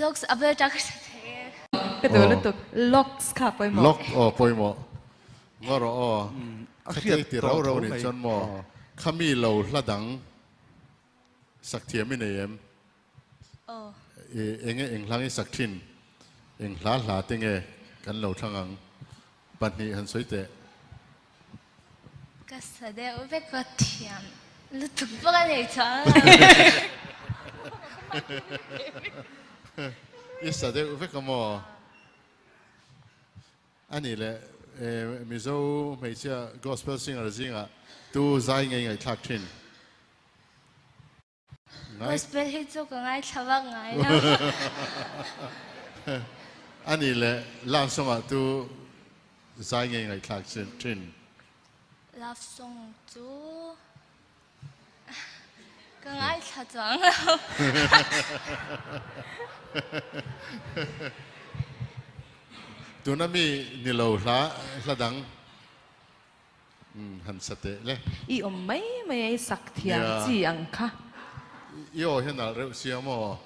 Locks a bel tak sa thei e. Ka duh lutuk. Locks kha pawimawh. Lock aw pawimawh. Ngaw rawh aw. Khatei ti rau rau nih chuan maw khami lo hla dang sak thiam i nei em? Aw. Enge eng hlang i sak thin? Eng hla hla te nge kan lo thlang ang? Pahnih han sawi teh. Ka sa deuh vek a thiam lutuk bawk a nei chuang. I sa deuh vek a maw? A nih leh Mizo hmeichhia gospel singer zingah tu zai ngei ngaihthlak thin? Gospel hi chu ka ngaithla vak ngai lo. A nih leh love song ah tu zai ngei ngaihthlak thin? Love song chu ka ngaithla chuang lo. Tuna mi ni lo hla hla dang Han sa teh le. I awm mai mai a i sak thiam chi ang kha. I aw hian nalh reuh sia maw?